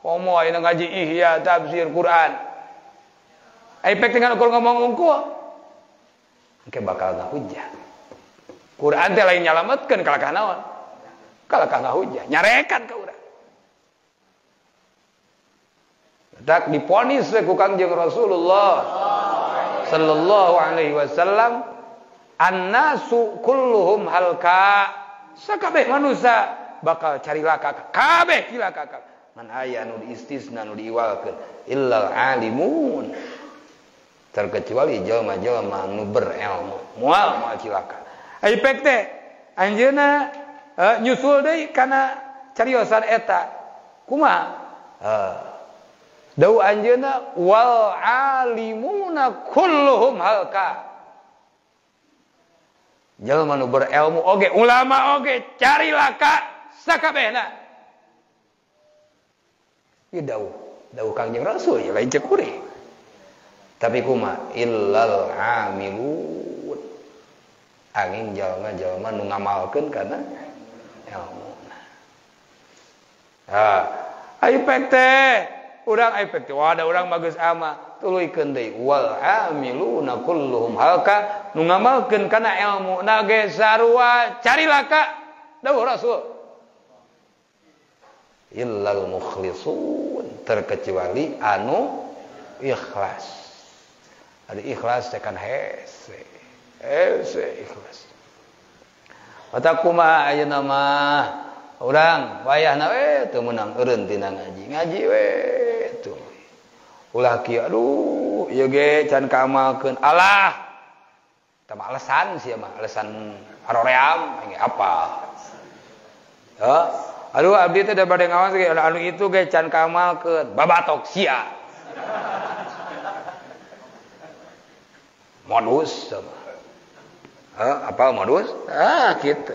Komo ayeuna ngaji Ihya tafsir Quran. Ai pek dengan ukur ngomong unggul. Engke bakal ngahujah. Quran teh lain nyalametkeun kalakah naon? Kalakah ngahujah, nyarekan ka urang. Tak diponis we ku Kangjeng Rasulullah sallallahu alaihi wasallam, annasu kulluhum halka, sakabeh manusia bakal cari laka kabeh cilaka. Man aya nu diistisna nu diiwalkeun illal alimun, terkecuali jelema-jelema nu berilmu moal moal cilaka. Ai pek teh anjeunna nyusul deui kana cariosan eta kumaha? Dau anjeunna wal alimuna kulluhum halka. Jelema nu berilmu oge ulama oge cari laka sakabehna. Ieu dawuh, dawuh Kangjeng Rasul ya lain cek kuring. Tapi kumaha illal amilun. Angin jalma-jalma nu ngamalkeun kana ilmuna. Ah, ai pek teh urang ai pek teh wah da urang mah geus ama tuluykeun deui wal amiluna kulluhum halka, nu ngamalkeun kana ilmu na ge sarua cari laka dawuh Rasul. Illal mukhlisun, terkecuali anu ikhlas. Ada ikhlas teh kan hese. Hese ikhlas. Mata kumaha ayeuna mah urang wayahna we teu meunang eureun tina ngaji. Ngaji we tuluy. Ulah kieu aduh ieu ge can kaamalkeun. Alah. Tah mah alasan sia mah, alasan aroream ge apa. Heuh. Aduh abdi teh da bade ngawas ge anu itu ge can kaamalkeun. Babatok sia. Modus sama. Apa modus? Ah gitu.